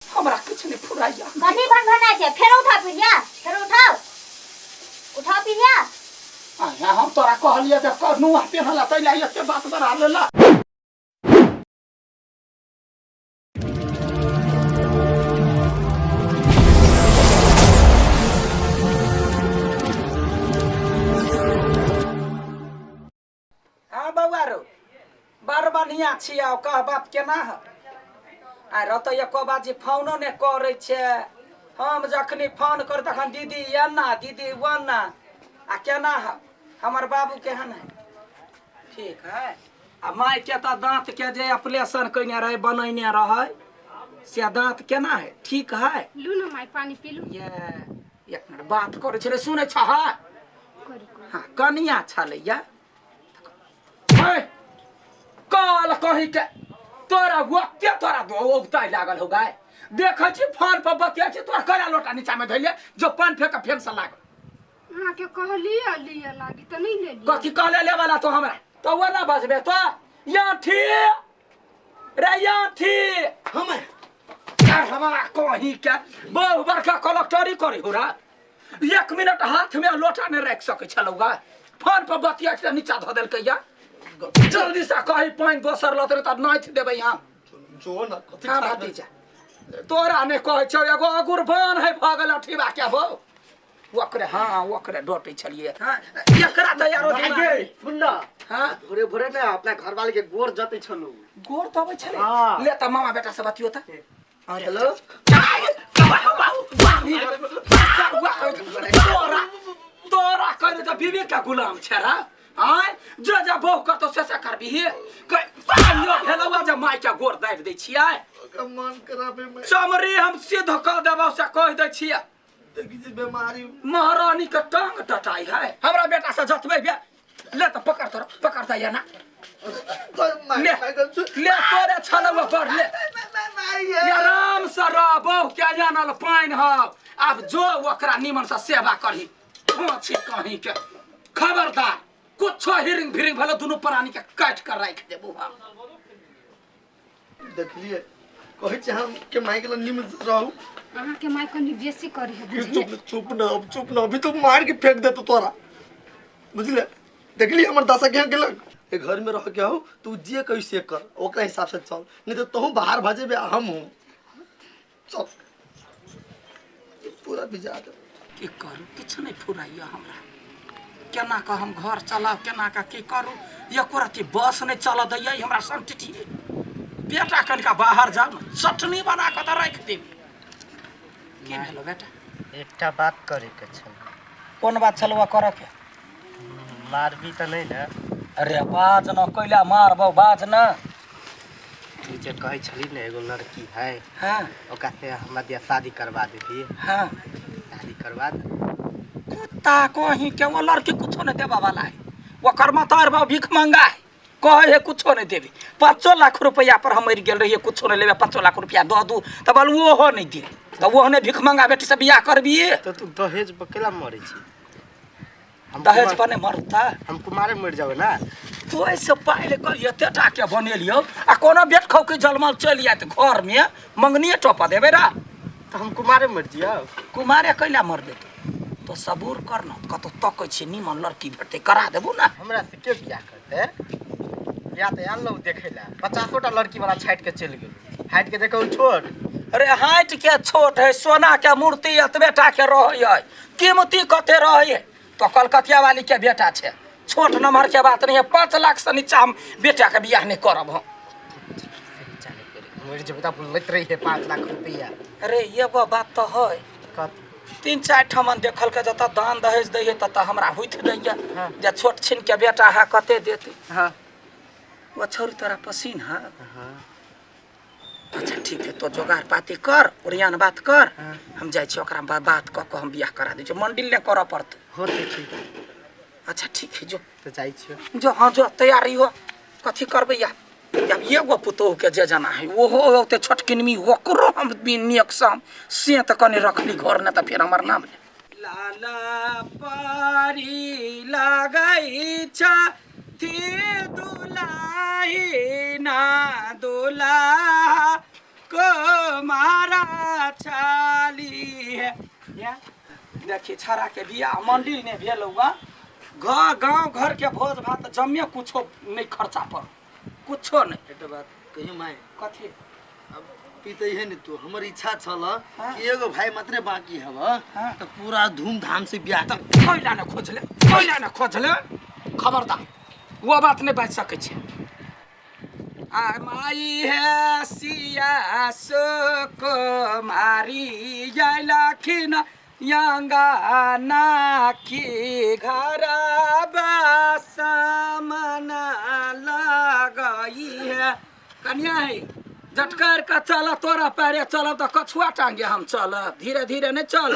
हमरा किछु नहि फुराइया। कथी भन छै? फेर उठा पिरिया, फेर उठाओ, उठाओ पिरिया। आया हम तोरा कहलियै जे नुआ पेन्हला तै ला एते बात बढ़ा लेला। हाँ बौआ रो, बड़ बढ़िया छियै। कह बाप केना है? आ रहतै एको बाजी फोनो नहि करै छै। हम जखनी फोन कर तखन दीदी एना दीदी ओना। आ केना है हमर बाबू? केहन है? ठीक है। आ माय के तऽ दाँत के जे ऑपरेशन कयने रहै, बनैने रहै, से दाँत केना है? ठीक है? लू न माय, पानी पी लू। ये एक मिनट, बात करै छलै, सुनै छह? करू करू। हाँ, कनिया छलैया। हे, काल कही के तोरा वक्ते तोरा दो उगताइ लागल हो गाय। देखै छी फोन पर बतिया छी, तोरा करा लोटा नीचा में धैले जो पान फेंक फेन से लागल। अहाँके कहलियै लिअ लागी तऽ नहि लेलियै। कथी कहले ले वाला तो हमरा तो वो ना बजबे तो या थी रे या थी हमें हमरा कही के बहु बड़का कलेक्टरी करी हो रा, एक मिनट हाथ में लोटा नहीं राखि सकै छलौ गा। फोन पर बतिया के नीचा धऽ देलकै या। जल्दी से कही पानि दोसर लतरे तऽ नाथि देबै हम। जो ना कथी हाँ खा भतीजा, तोरा नहि कहै छौ, एगो अगुरबान है भऽ गेल अठीबा के बौ ओकरे। हाँ, ओकरे डोटै छलियै। हाँ, एकरा तऽ यारो दिमाग गे सुन ना। हाँ। भोरे भोरे ने अपना घर वाले के गोर जतै छलू। गोर तऽ अबै छलै। हाँ। ले तऽ मामा बेटा से बतियो तऽ। हेलो। तोरा तोरा करे तऽ बीबी के गुलाम छै रा। आय जे जे बहु करतो से से करबिही। पानियो भेलौ जे माय के गोर दाबि दै छियै। ओकर मन कराबे में चमड़ी हम सिद्ध कऽ देबौ से कहि दै छियै। देखी जे बीमारी महारानी के टांग टटाई है हमरा बेटा से जतबे बे। ले तऽ पकड़, तोरा पकड़ तऽ ना। ले ले, तोरे छलौ बड़ ले। आराम से रह, बहु के आनल पानि हौ। आब जो ओकरा निमन से सेवा करही। छी कहीं के खबरदार, कुछो हिरिंग फिरिंग भेलो दुनू प्राणी के काटि के राखि देबू हम। देखलिए कहै छी हम के माय के निमन से रहू। अहाँके माय कनि बेसी करी है ये बुझलियै। चुप चुप ना, अब चुप ना, अभी तो मार के फेंक देतो तोरा, बुझले? देखली हमर दशा केहन गेलक। ए घर में रह के हो तू जे कही से कर, ओकरा हिसाब से चल, नहीं तो तहु बाहर भजेबे आ हम हूँ। चल पूरा भिजा दे। की करू, किछु नहि फुराइया हमरा। केना कऽ हम घर चलाउ, केना कऽ की करू? एको रत्ती बस नहि चलऽ दैया ई हमरा संटिटी। बेटा कनिका बाहर जाउ ने, चटनी बना कऽ तऽ राखि देब। की भेलो बेटा? एकटा बात करैके छल। कोन बात छलौ करऽ के? मारबी तऽ नहि ने? अरे बाज न, कैला मारबौ, बाज न। तू जे कहै छली ने एगो लड़की है, हाँ, ओकरा से हमरा दिया शादी करवा देबी? हाँ, शादी करवा दे। कुत्ता कहीं के, वो लड़की कुछो नहीं देबा वाला है। ओकर मतार बाप भीख मंगा है, कहे है कुछो नहीं देबी। 5 लाख रुपया पर हम मरि गेल रहिए, कुछो नहीं लेबे, 5 लाख रुपया दऽ दू तऽ बोल ओहो नहीं दे। तऽ ओहो नहीं भीख मंगा बेटी से बियाह करबी? तऽ तू दहेज पर केला मरै छी? हम दहेज कुमार- पर नहीं मरता। हम कुमारे मरि जाबै ना। तो ऐसे पाइ कऽ एते टा के बनेलियौ आ कोनो बेट खौकी जलमल चलि जायत घर में, मंगनिए टपऽ देबै रा। तऽ हम कुमारे मरि जियौ। कुमारे कैला मरबे तू? तो सबूर कर न, कतौ तकै छियै, निमन लड़की भेटतै करा देबू ना। हमरा से के बियाह करतै? या तऽ आयल रहू देखै लए, 50टा लड़की वाला छाटि के चलि गेल। हाइट के देखो छोट। अरे हाइट के छोट है, सोना के मूर्ति एतबे टा के रहै है, कीमती कते रहै है। तो कलकतिया वाली के बेटा छै, छोट नम्बर के बात नहीं है। 5 लाख से नीचा हम बेटा के बियाह नहीं करब हम। मरि जेबै तऽ बोलैत रही है 5 लाख रुपैआ। अरे एगो बात तो है। कत? तीन चारि ठमन देखल के जतऽ दान दहेज दै है ततऽ हमरा हुइत दैया जे छोट छिन के बेटा है, कते देते। वो छौरी तोरा पसीन है? हाँ। अच्छा ठीक है, तो जोगार पाती कर, ओरियान बात कर। हम जाइ छी, ओकरा बात कऽ कऽ हम बियाह करा दै छी। मंडिल नहि करऽ पड़तै। होतै ठीक। अच्छा ठीक है, जो। तऽ जाइ छियौ। जो, हाँ जो, तैयारी हो। कथी करबै या जब एगो पुतोहु के जे जना है ओहो औते छोटकिनमी, ओकरो हम नियक से हम से तऽ कनि रखली घर, ने तऽ फेर हमर नाम ले। लाला पारी लगै छ दुलाही ना दुला को मारा छाली है। या देखी छड़ा के बियाह मंदिर ने भेल हुआ, घर गांव घर के भोज भात जमे कुछो नहीं, खर्चा पर कुछो नहीं। एकटा बात कहियो माय। कथी? अब पीते है ने तू, हमर इच्छा छल हाँ। कि एगो भाई मात्रे बाकी हब हाँ। त पूरा धूमधाम से बियाह तऽ कोइला ने खोजले, कोइला ने खोजले, खबरदार वो बात नहीं बाजि सकै छै। आ माई हे सिया सुको मारी अयलखिन अंगना की घर बसमना लगई है। कन्या है झटकार का चल, तोरा पैरे चलब तऽ कछुआ टांगे हम चलब, धीरे धीरे नहीं चल।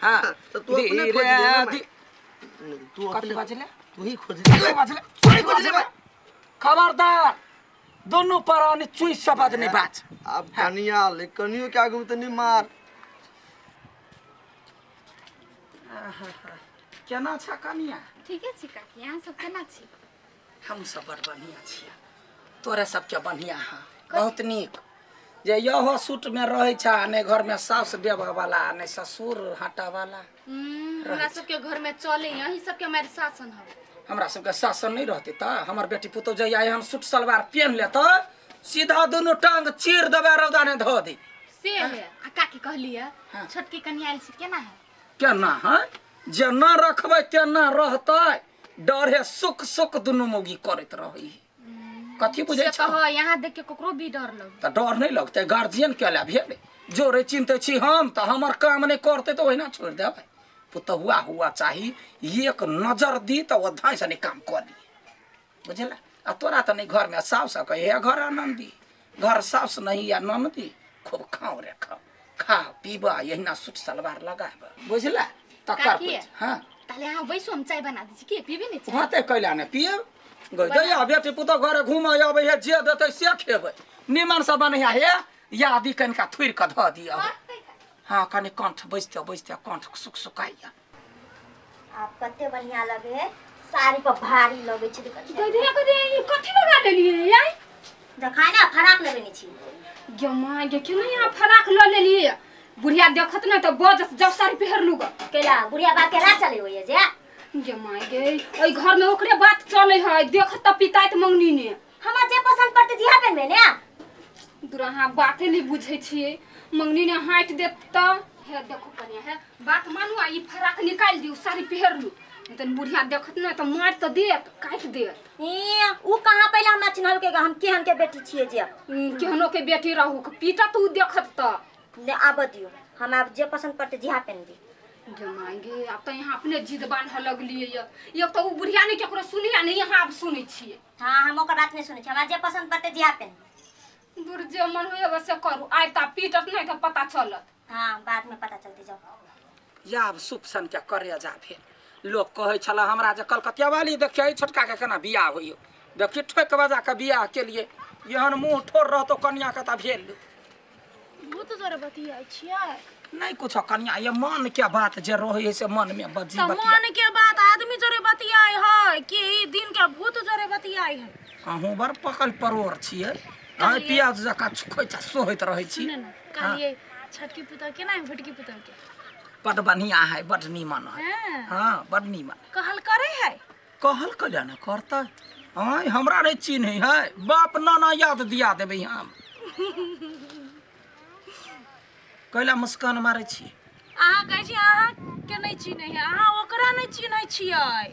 हाँ तऽ तू अपने धीरे खोज ले ना। तू कथी अपने बजले? तू ही खोज कथी बजले? तू खोज ले। खबरदार दोनों प्राणी चुई शब्द नहीं बाज। अब कनिया ले, कनियो के आगू में तो नहीं मार। केना छ कनिया? ठीके छी काकी, अहाँ सब केना छी? हम सब बड़ बढ़िया छियै, तोरे सबके बढ़िया है, बहुत नीक जे यहो सूट में रहै छ, ने घर में साउस देबऽ वाला ने ससुर हटा वाला। हमरा सबके घर में चले, यही सबके हमारे शासन हवे। हमरा सबके शासन नहीं रहते तऽ हमर बेटी पुतोह जहिया एहन सूट सलवार पेन लेतै सीधा दुनू टांग चीर देबै, रौदा ने धो दी। से है। आ काकी कहलियै हाँ। छोटकी कनिया आयल छी, केना है? केना है, जेना रखबै तेना रहतै, डर है सुख सुख दुनू मौगी करैत रहै, कथी बुझै से छौ? कह यहाँ देख के ककरो भी डर लगे। तऽ डर नहीं लगतै, गार्जियन के लए भेलै जोरे चिन्हते छी हम, तऽ हमर काम नहि करतै तऽ ओहिना छोड़ि देबै। पुतहुआ हुआ चाही, एक नजर दी तऽ ओ धाँइ से नहि काम कऽ ली, बुझला? आ तोरा तऽ नहि घरमे साउस कहे घर आनन्दी, घर साउस नहीं या ननदी, खूब खाओ रे खाओ, खा पीब एहिना सूट सलवार लगाब, बुझला? तकर काकी। हाँ। ताले अहाँ बैसू, हम चाय बना दै छी, के पीबी नहि चाय? होते कैला ने पियब गई दैया, बेटी पुतोह घरे घूमऽ अबै है, जे देतै से खेबै, निमन से बनैया हे यादी कनिका थुरि कऽ धऽ दिअ। हाँ कनि कंठ बैसते बैसते कंठ सुख सुखाइया। आब कते बढ़िया लगे है, साड़ी पर भारी लगे छै। देखै छियै? दीदी कथी ई कथी लगा लेलियै यार? देखा ने, फराक लगेने छी। गे माय गे, केना यहाँ फराक लऽ लेलियै? बुढ़िया देखत ने तऽ बजत जब साड़ी पहिरलू ग। केला बुढ़िया बाप के राज चले होइए जे? गे माय गे, एहि घर में ओकरे बात चले है, देखत तऽ पिताइत मंगनी ने। हमरा जे पसंद पड़ते जिहा पेनबे ने। दूर अहाँ बाते नहि बुझै छियै, मंगनी ने हाँटि देत तऽ। हे देखू कनिया, हे बात मानू आ ई फराक निकालि दियौ, साड़ी पहिरलू, नहि तऽ बुढ़िया देखत ने तऽ मारि तऽ देत, काटि देत। ई उ कहाँ पहिले हमरा चिन्हलकै ग, हम केहन के बेटी छियै जे? केहनो के बेटी रहू, पीटत उ देखत तऽ। ने आबऽ दियौ, हम आब जे पसंद पड़ते जिहा पेनबे। गे माय गे, आब तऽ यहाँ अपने जिद बान्हऽ लगलियै यऽ। एक तऽ उ बुढ़िया नहि केकरो सुनिया, नहि यहाँ आब सुनै छियै। हाँ, हम ओकर बात नहि सुनै छी, हमरा जे पसंद पड़ते जिहा पेनबे। दूर जे मन होइए से करू, आइ तऽ पीटत नहि तऽ पता चलत। हाँ, बाद में पता चलते जाओ। याब सुप सन के करे जा भेल। लोक कहै छला हमरा जे कलकतिया वाली देखियै ई छोटका के केना बियाह होइयो, देखी ठोकि बजा के बियाह केलियै, एहन मुँह ठोर रहतो कनिया के तऽ भेल। भूत जोरे बतियाइ छियै? नहीं कुछो कनिया, ये मन के बात जे रहै है से मन में बजी तऽ बतिया। मन के बात आदमी जोरे बतियाइ है कि ई दिन के भूत जोरे बतियाइ है? अहूँ बड़ पकल परोर छियै, आइ प्याज जकाँ छुखै छ सोहैत रहै छी। सुने ने, कहलियै छोटकी पुतहु केना है, भुटकी पुतहु के? बड बढ़िया है, बड नीमन है। हाँ। हाँ, बड नीमन। कहल करे है? कहल कल्या ने करतै, आँय हमरा नहीं चिन्है है, बाप नाना याद दिया देबै हम। कैला मुस्कान मारै छी? अहाँ कहै छी अहाँ के नहि चिन्है है, अहाँ ओकरा नहि चिन्है छियै,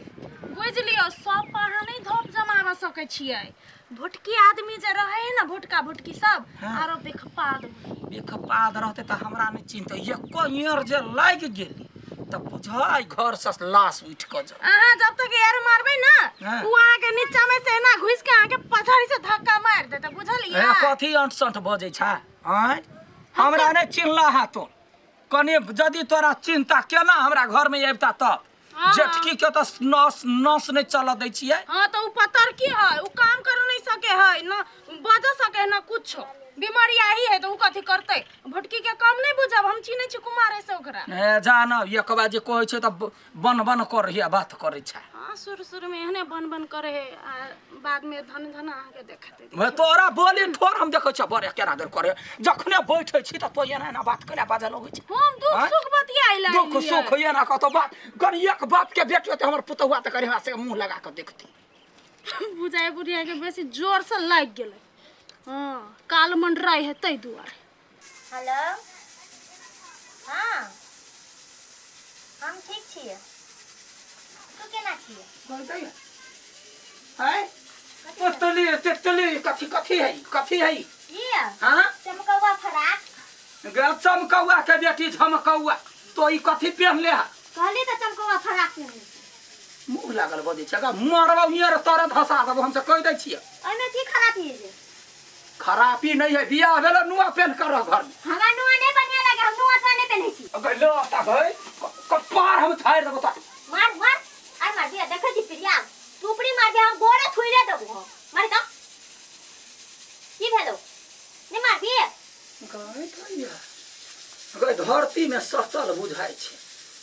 बुझि लियौ। सब पर अहाँ नहि धोप जमाबऽ सकै छियै। भुटकी आदमी जे रहै है ने, भुटका भुटकी सब। हाँ। आरो बेखपाद। बेखपाद रहतै तऽ हमरा नहि चिन्हतै, एको ईर जे लागि गेली तऽ बुझाइ घर से लाश उठि कऽ जाउ। अहाँ जब तक एयर मारबै ने, हाँ। उ अहाँ के नीचा में से एना घुसि के अहाँ के पछाड़ी से धक्का मारि देतै, बुझलियै? ए कथी अंट संट बजै छै? आँय हमरा नहि चिन्हला है तू, कनि यदि तोरा चिन्ता केना हमरा घर में अबिता तब? हाँ। जेठकी के तऽ नस नस नहि चलऽ दै छियै। हाँ तऽ उ पतर की है, उ काम कर नहीं सके है, न बज सके है न कुछो, बीमारी आई है तऽ उ कथी करतै? भुटकी के कम नहीं बुझब, हम चिन्है छी कुमारे से ओकरा। ए जानब, एक बार जे कहै छै तऽ बन बन कर हिया बात करै छै। हाँ। हाँ, शुरू शुरू में एहने बन बन करे है आ बाद में धन धन अहाँके देखते। मैं तोरा बोली ठोर हम देखै छ बड़े केना देर करे, जखने बैठै छी त तो एना एना बात करे बाजऽ लगै छै। हम दुख आँय? सुख बतियाइला। दुख सुख एना कतौ बात कनि एक बाप के बेटी होतै हमर पुतहुआ तऽ कनि हमरा से मुँह लगा कऽ देखती। बुझाइ बुढ़िया के बेसी जोर से लागि गेलै। हाँ, काल मंडराइ है ताहि दुआरे। हेलो, हाँ हम ठीक छियै, तू केना छियै? है पुतली तितली कथी कथी है, कथी है? की? हाँ, चमकौआ फराक। गे चमकौआ के बेटी झमकौआ, तो ई कथी पेहनले है? कहली तऽ चमकौआ फराक पेहनले छी। मुँह लागल बजै छै, अगर मरबौ हियर तोरे धसा देबौ, हम से कहि दै छियै। ओहिमे की खराबी है जे? खराबी नहीं है, बियाह भेलो नुआ पेन कर रह घर में। हमरा नुआ नहीं बढ़िया लगे, हम नुआ तुआ नहीं पहनै छी। अगर लो ता भाई कपार हम झाड़ि देबौ ता। मार मार आर मार दिया, देखै छी प्रिया टुपड़ी मार दिया, हम गोरे थुइरे देबो हम। मार का की भेलो, नहीं मार दिए? गए भैया गए, धरती में सटल बुझाइ छै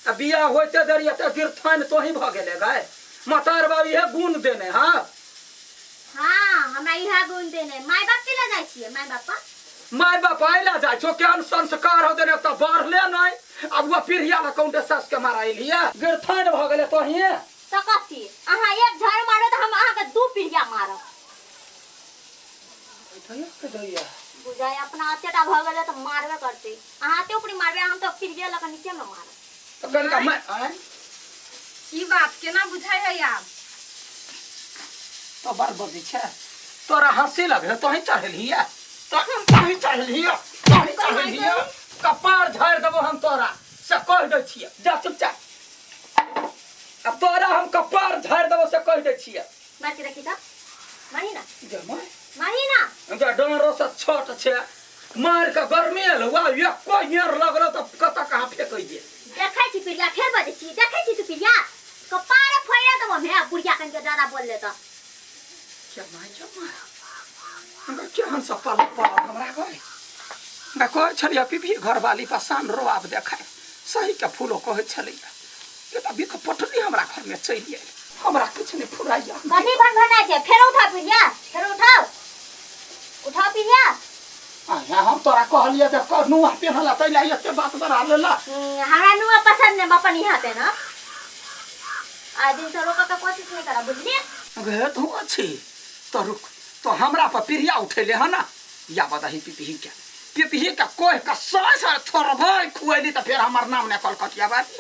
आ बियाह होइते देरी एते गिरथान तोही भऽ गेले गए। मतार बाबू इहे गुण देने। हाँ हाँ, हमरा इहा गुण देने। माय बाप के लऽ जाइ छियै? माय बाप पर my बाप आइला जाइ छौ, केहन संस्कार हो देने तऽ बढ़ले नहि। आब वो पीढ़िया लऽ कौनटे सास के मारा एलियै, गिरथान भऽ गेले तोही। तऽ कथी, अहाँ एक झाड़ मारब तऽ हम अहाँके दू पीढ़िया मारब। बुझाइ अपना एतेटा भऽ गेलै तऽ मारबे करतै। अहाँ एते ऊपरी मारबै, हम तऽ पीढ़िया लऽ कऽ नीचे मे मारब। तऽ कनिका मैं आँय की बात केना बुझाइ है आब? तो बार बजै छै, तोरा हँसी लगे, तोही चढ़ेलही, तोही चढ़ेलही, तोही चढ़ेलही। कपार झाड़ि देबो हम तोरा से कहि दै छियै, जा चुपचाप। आ तोरा हम कपार झाड़ि देबो से कहि दै छियै। मार के रखी तऽ मारी ना। गे माय मारी ना। गे डोरो से छोट छै, मारि के गर्मी एल वा एको हियर लगलो तऽ कतऽ कहाँ फेकै जे। देखै छी प्रिया, फेर बजै छी, देखै छी तू प्रिया कपारे फोड़ि देबो हम। हे बुढ़िया कनिके ज्यादा बोलले तऽ क्या my क्या my, हमरा केहन सब पल पल हमरा गए। हमरा कहै छलियै पीपी घरवाली पर शान रोआब देखाय सही के फूलो कहै छलैया ये तऽ बिख पटली हमरा घर में चलि आयल, हमरा किछु नहि फुराइया। कथी भनभनाइ छै? फेर उठा प्रिया, फेर उठाओ, उठाओ प्रिया। आया हम तोरा कहलियै जे नुआ पेन्हला तै लए एते बात बढ़ा लेला। हमरा नुआ पसंद नहीं, अपन यहाँ पे ना आइ दिन से रोकऽ के कोशिश नहीं करब, बुझलियै? गे तू अछि तो रुक, तो हमरा पर पीढ़िया उठेले हन ना, या बदही पिपही के पिपही के कोह के सौ सौ थोड़बै खुएली तऽ फेर हमर नाम नहि कलकतिया बाजी।